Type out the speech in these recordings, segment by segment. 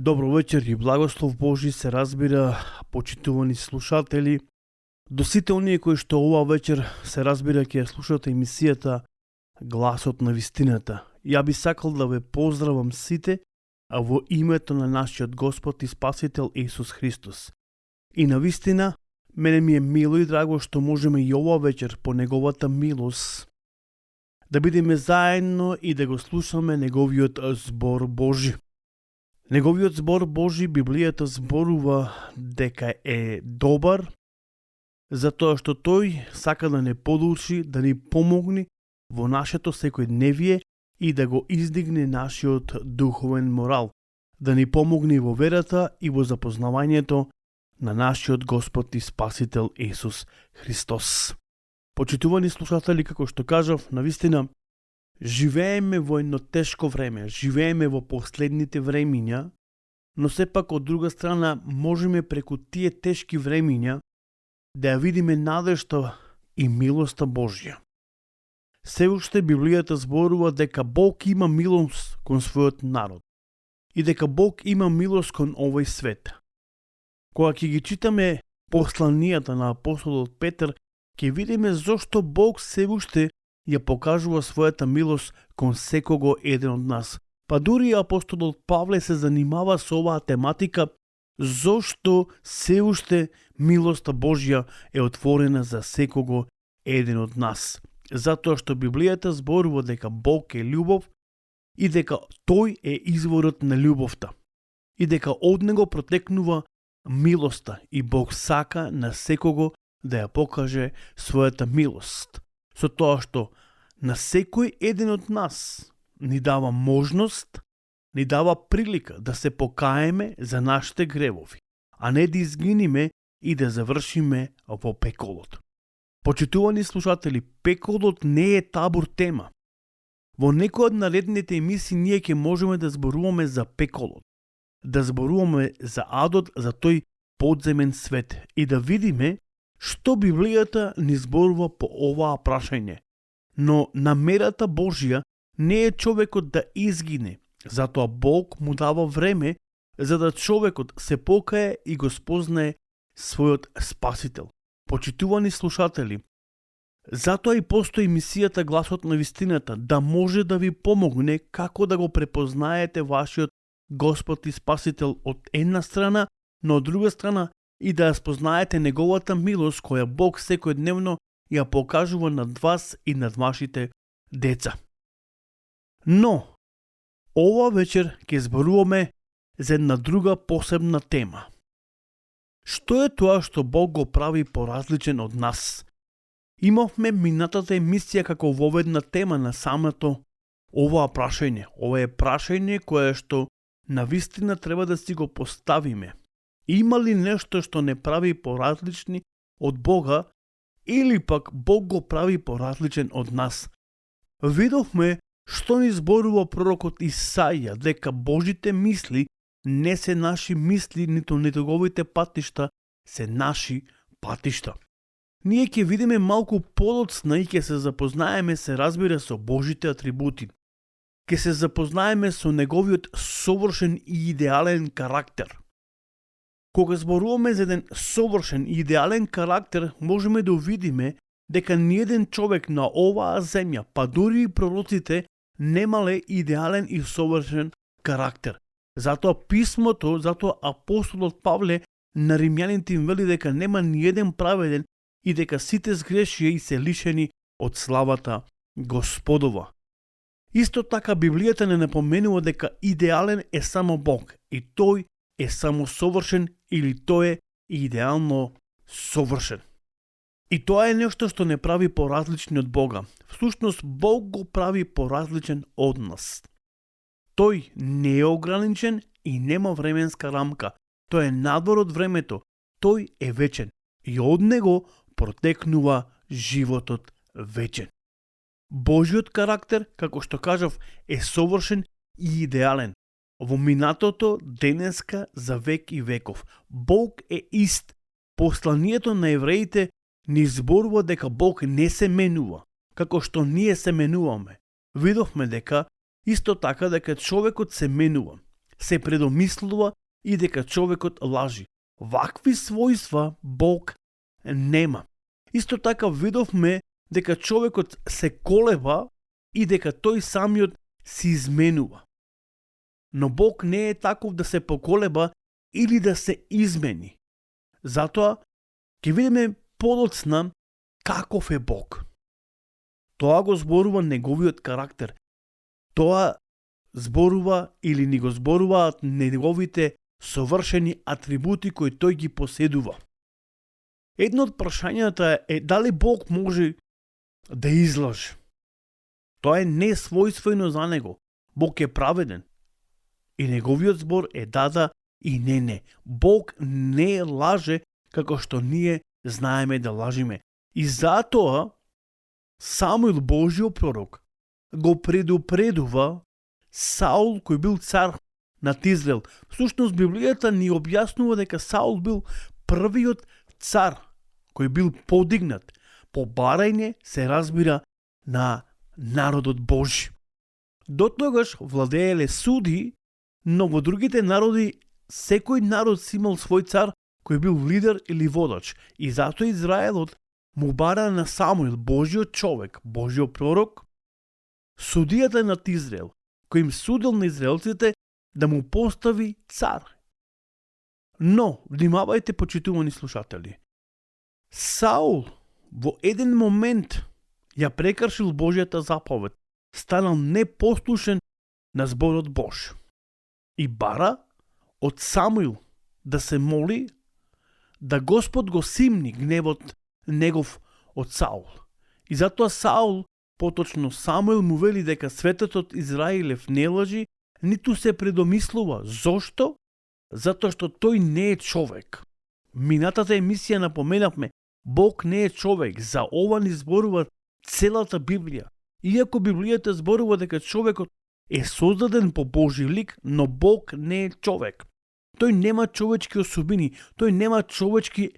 Добро вечер и благослов Божи се разбира, почитувани слушатели. До сите оние кои што оваа вечер се разбира ќе слушате емисијата Гласот на вистината. Ја би сакал да ве поздравам сите во името на нашиот Господ и Спасител Исус Христос. И на вистина, мене ми е мило и драго што можеме и оваа вечер по неговата милост да бидеме заедно и да го слушаме неговиот збор Божи. Неговиот збор Божи, Библијата зборува дека е добар, затоа што тој сака да не подучи, да ни помогне во нашето секојдневие и да го издигне нашиот духовен морал, да ни помогне во верата и во запознавањето на нашиот Господ и Спасител Исус Христос. Почитувани слушатели, како што кажав, навистина, живееме во едно тешко време, живееме во последните времиња, но сепак од друга страна можеме преку тие тешки времиња да ја видиме надежта и милоста Божја. Се уште Библијата зборува дека Бог има милост кон својот народ и дека Бог има милост кон овој свет. Кога ќе ги читаме посланијата на апостолот Петар, ќе видиме зошто Бог се уште ја покажува својата милост кон секого еден од нас. Па дури апостолот Павле се занимава со оваа тематика, зошто се уште милоста Божја е отворена за секого еден од нас. Затоа што Библијата зборува дека Бог е љубов и дека тој е изворот на љубовта и дека од него протекнува милоста и Бог сака на секого да ја покаже својата милост, со тоа што на секој еден од нас ни дава можност, ни дава прилика да се покаеме за нашите гревови, а не да изгиниме и да завршиме во пеколот. Почитувани слушатели, пеколот не е табур тема. Во некој од наредните емисии ние ќе можеме да зборуваме за пеколот, да зборуваме за адот, за тој подземен свет и да видиме што Библијата ни зборува по оваа прашање. Но намерата Божја не е човекот да изгине, затоа Бог му дава време за да човекот се покае и го спознае својот Спасител. Почитувани слушатели, затоа и постои емисијата Гласот на вистината, да може да ви помогне како да го препознаете вашиот Господ и Спасител од една страна, но од друга страна и да ја спознаете неговата милост која Бог секојдневно ја покажува над вас и над вашите деца. Но, ова вечер ќе зборуваме за една друга посебна тема. Што е тоа што Бог го прави поразличен од нас? Имавме минатата емисија како воведна тема на самото оваа прашање. Ова е прашање кое што навистина треба да си го поставиме. Има ли нешто што не прави поразлични од Бога или пак Бог го прави поразличен од нас? Видовме што ни зборува пророкот Исаија, дека Божите мисли не се наши мисли, ниту неговите патишта се наши патишта. Ние ќе видиме малку подоцна и ќе се запознаеме, се разбира, со Божите атрибути. Ќе се запознаеме со неговиот совршен и идеален карактер. Кога зборуваме за еден совршен и идеален карактер, можеме да увидиме дека ниеден човек на оваа земја, па дури и пророците, немале идеален и совршен карактер. Затоа писмото, затоа апостолот Павле на римјаните им вели дека нема ниеден праведен и дека сите сгрешија и се лишени од славата Господова. Исто така Библијата не напоменува дека идеален е само Бог и тој е само совршен или тој е идеално совршен. И тоа е нешто што не прави поразлични од Бога. Всушност Бог го прави поразличен од нас. Тој не е ограничен и нема временска рамка. Тој е надвор од времето. Тој е вечен и од него протекнува животот вечен. Божиот карактер, како што кажав, е совршен и идеален. Во минатото, денеска, за век и веков. Бог е ист. Посланието на евреите ни зборува дека Бог не се менува, како што ние се менуваме. Видовме дека исто така дека човекот се менува. се предомислува и дека човекот лажи. Вакви својства Бог нема. Исто така видовме дека човекот се колеба и дека тој самиот се изменува. Но Бог не е таков да се поколеба или да се измени. Затоа ќе видиме подоцна каков е Бог. Тоа го зборува неговиот карактер. Тоа зборува или ни го зборуваат неговите совршени атрибути кои тој ги поседува. Едно од прашањата е дали Бог може да излаже. Тоа е несвојствено за него. Бог е праведен. И неговиот збор е да и не. Бог не лаже како што ние знаеме да лажиме. И затоа Самуил, Божиот пророк, го предупредува Саул, кој бил цар над Израел. Всушност Библијата ни објаснува дека Саул бил првиот цар кој бил подигнат по барање, се разбира, на народот Божи. Дотогаш владееле суди, но во другите народи секој народ си имал свој цар кој бил лидер или водач. И затоа Израелот му бара на Самуил, Божиот човек, Божиот пророк, судијата над Израел, кој им судил на израелците да му постави цар. Но, внимавајте, почитувани слушатели, Саул во еден момент ја прекршил Божјата заповед, станал непослушен на зборот Бож и бара од Самуил да се моли да Господ го симни гневот негов од Саул. И затоа Саул, поточно Самуил, му вели дека светотот Израилев не лажи, ниту се предомислува. Зошто? Затоа што тој не е човек. Минатата емисија напоменавме, Бог не е човек. За ова ни зборува целата Библија. Иако Библијата зборува дека човекот е создаден по Божи лик, но Бог не е човек. Тој нема човечки особини, тој нема човечки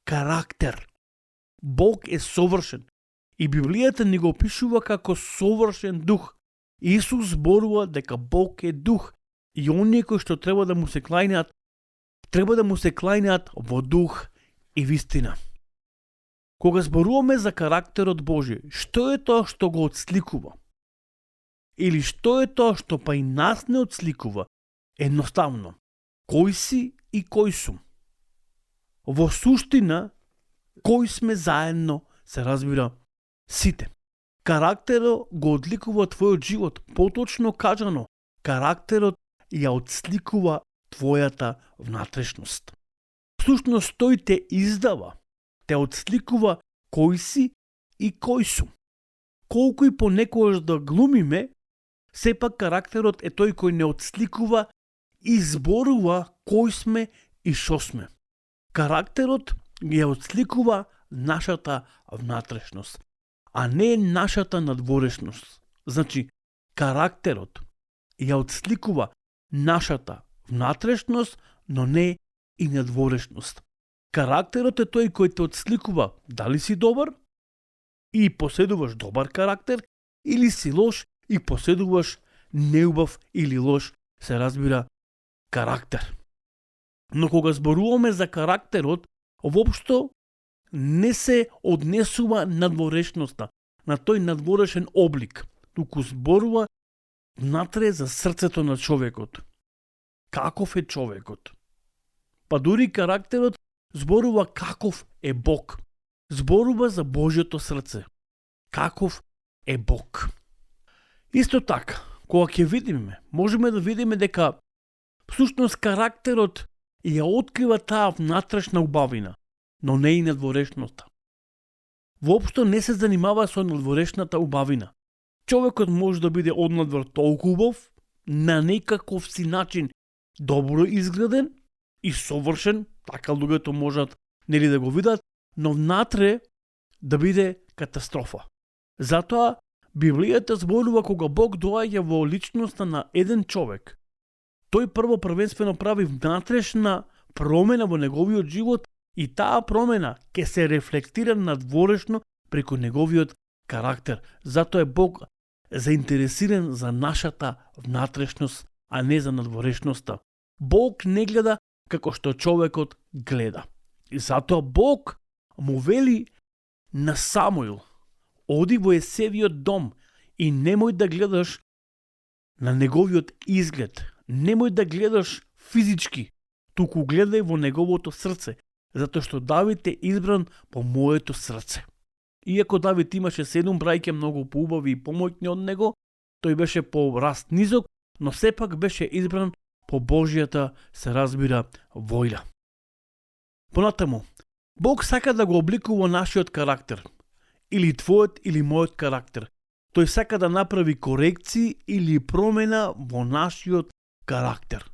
карактер. Бог е совршен. И Библијата ни го опишува како совршен дух. Исус зборува дека Бог е дух. И оние кои што треба да му се клајнат во дух и вистина. Кога зборуваме за карактерот Божи, што е тоа што го отсликува? Или што е тоа што па и нас не отсликува? Едноставно, кој си и кој сум? Во суштина, кој сме заедно, се разбира, сите. Карактерот го одликува твојот живот, поточно кажано, карактерот ја отсликува твојата внатрешност. Всушност тој те издава, те отсликува кој си и кој сум. Колку и понекогаш да глумиме, сепак карактерот е тој кој не отсликува и зборува кој сме и шо сме. Карактерот ја отсликува нашата внатрешност, а не нашата надворешност. Значи, карактерот ја отсликува нашата внатрешност, но не и надворешност. Карактерот е тој кој те отсликува дали си добар и поседуваш добар карактер, или си лош и поседуваш неубав или лош, се разбира, карактер. Но кога зборуваме за карактерот, воопшто не се однесува надворешноста, на тој надворешен облик, туку зборува внатре за срцето на човекот. Каков е човекот? Па дури карактерот зборува каков е Бог. Зборува за Божјото срце. Каков е Бог. Исто така, кога ќе видиме, можеме да видиме дека всушност карактерот ја открива таа внатрешна убавина, но не и надворешноста. Воопшто не се занимава со надворешната убавина. Човекот може да биде однадвор толку убав, на некаков си начин добро изграден и совршен, така луѓето можат нели да го видат, но внатре да биде катастрофа. Затоа Библијата зборува кога Бог доаѓа во личноста на еден човек, тој првенствено прави внатрешна промена во неговиот живот и таа промена ќе се рефлектира надворешно преку неговиот карактер. Затоа е Бог заинтересиран за нашата внатрешност а не за надворешноста. Бог не гледа како што човекот гледа. И затоа Бог му вели на Самуил: оди во Есевиот дом и немој да гледаш на неговиот изглед, немој да гледаш физички, туку гледај во неговото срце, затоа што Давид е избран по моето срце. Иако Давид имаше 7 брајке многу поубави и помоќни од него, тој беше по раст низок, но сепак беше избран по Божјата, се разбира, воља. Понатаму, Бог сака да го обликува нашиот карактер, или твојот или мојот карактер. Тој сака да направи корекции или промена во нашиот карактер.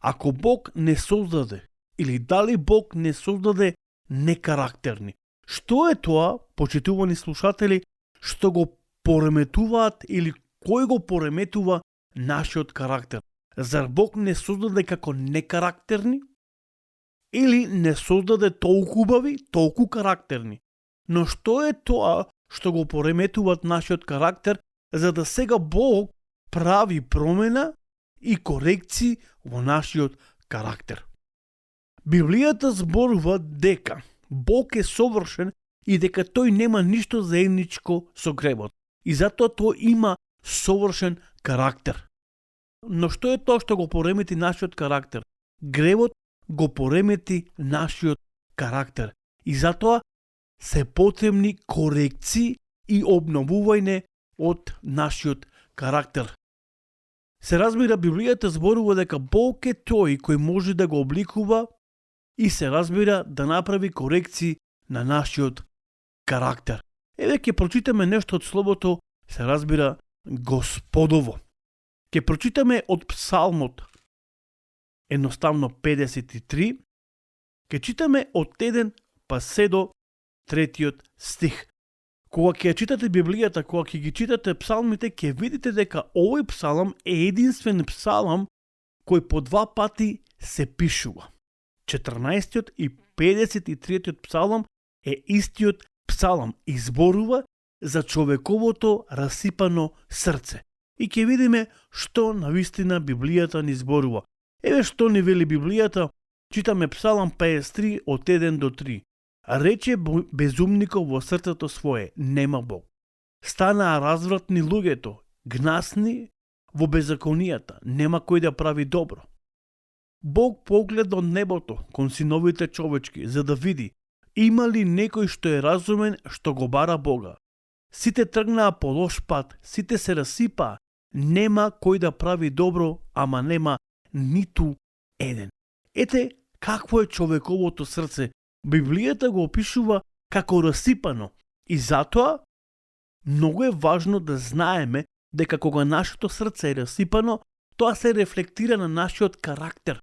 Ако Бог не создаде, или дали Бог не создаде некарактерни, што е тоа, почитувани слушатели, што го пореметуваат или кој го пореметува нашиот карактер? Зар Бог не создаде како некарактерни? Или не создаде толку убави, толку карактерни? Но што е тоа што го пореметуваат нашиот карактер, за да сега Бог прави промена и корекции во нашиот карактер? Библијата зборува дека Бог е совршен и дека тој нема ништо заедничко со гревот. И затоа тој има совршен карактер. Но што е тоа што го поремети нашиот карактер? Гревот го поремети нашиот карактер. И затоа се потребни корекции и обновување од нашиот карактер. Се разбира, Библијата зборува дека Бог е тој кој може да го обликува и се разбира да направи корекции на нашиот карактер. Еве ќе прочитаме нешто од словото, се разбира, Господово. Ќе прочитаме од Псалмот, едноставно 53, ќе читаме од 1 па се до 3 стих. Кога ќе читате Библијата, кога ќе ги читате псалмите, ќе видите дека овој псалм е единствен псалм кој по 2 пати се пишува. 14 и 53 псалм е истиот псалм и зборува за човековото расипано срце. И ќе видиме што навистина Библијата ни зборува. Еве што ни вели Библијата, читаме Псалм 53 од 1 до 3. Рече безумников во срцето свое, нема Бог. Станаа развратни луѓето, гнасни во беззаконијата, нема кој да прави добро. Бог погледа од небото кон синовите човечки, за да види има ли некој што е разумен, што го бара Бога. Сите тргнаа по лош пат, сите се расипаа, нема кој да прави добро, ама нема ниту еден. Ете какво е човековото срце. Библијата го опишува како расипано и затоа многу е важно да знаеме дека кога нашето срце е расипано, тоа се рефлектира на нашиот карактер.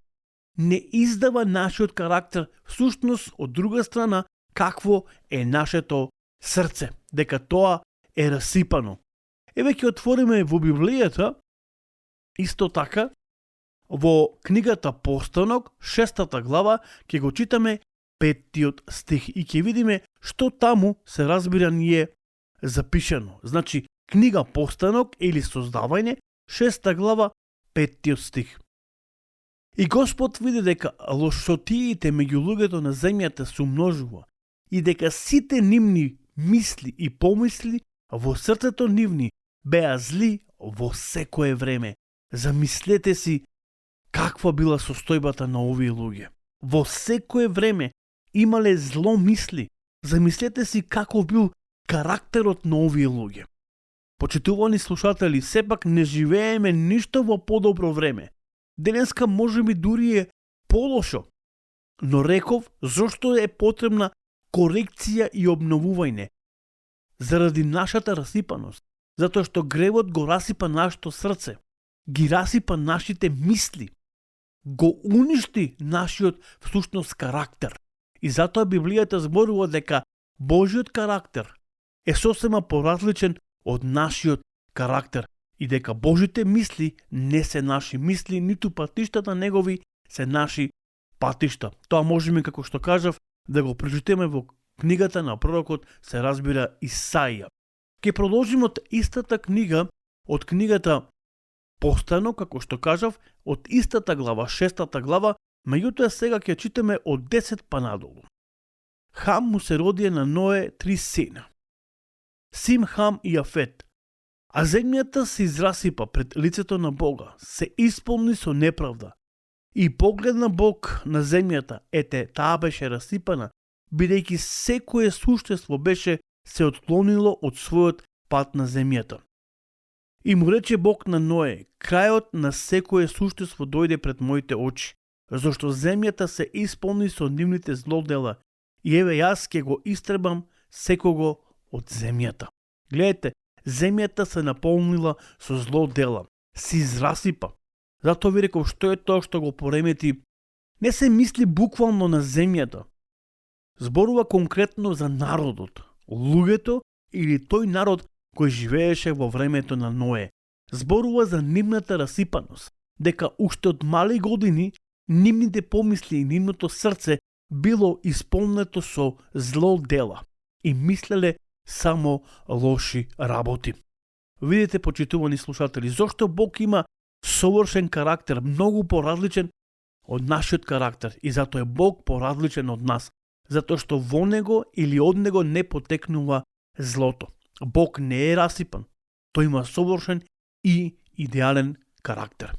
Не издава нашиот карактер, всушност од друга страна какво е нашето срце, дека тоа е расипано. Еве ќе отвориме во Библијата, исто така, во книгата Постанок, 6 глава, ќе го читаме 5 стих и ќе видиме што таму се разбира ни е запишано. Значи, книга Постанок или Создавање, 6 глава, 5 стих. И Господ види дека лошотиите меѓу луѓето на земјата се умножува и дека сите нивни мисли и помисли во срцето нивни беа зли во секое време. Замислете си каква била состојбата на овие луѓе. Во секое време имале зло мисли. Замислете си каков бил карактерот на овие луѓе. Почитувани слушатели, сепак не живееме ништо во подобро време. Денеска можеби дури е полошо. Но реков, зошто е потребна корекција и обновување? Заради нашата расипаност. Затоа што гревот го расипа нашето срце. Ги расипа нашите мисли. Го уништи нашиот всушност карактер. И затоа Библијата зборува дека Божиот карактер е сосема поразличен од нашиот карактер и дека Божите мисли не се наши мисли, ниту патиштата негови се наши патишта. Тоа можеме, како што кажав, да го прочитаме во книгата на пророкот, се разбира, Исаија. Ке продолжиме од истата книга, од книгата постојано, како што кажав, од истата глава, 6-та глава, меѓутоа сега ќе читаме од 10 па надолу. Хам му се родија на Ное 3 сина. Сим, Хам и Јафет. А земјата се израсипа пред лицето на Бога, се исполни со неправда. И погледна Бог на земјата, ете, таа беше расипана, бидејќи секое суштество беше се отклонило од својот пат на земјата. И му рече Бог на Ное, крајот на секое суштество дојде пред моите очи, зашто земјата се исполни со нивните злодела, и еве јас ќе го истребам секого од земјата. Гледайте, земјата се наполнила со злодела, се израсипа. Затоа ви реков што е тоа што го поремети. Не се мисли буквално на земјата. Зборува конкретно за народот, луѓето или тој народ кој живееше во времето на Ное. Зборува за нивната расипаност, дека уште од мали години нивните помисли и нивното срце било исполнето со зло дела и мислеле само лоши работи. Видите, почитувани слушатели, зошто Бог има совршен карактер, многу поразличен од нашиот карактер, и затоа е Бог поразличен од нас, затоа што во него или од него не потекнува злото. Бог не е расипан, тој има совршен и идеален карактер.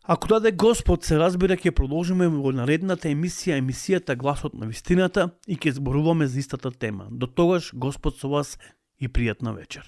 Ако даде Господ, се разбира, ќе продолжиме во наредната емисијата Гласот на вистината и ќе зборуваме за истата тема. До тогаш, Господ со вас и пријатна вечер.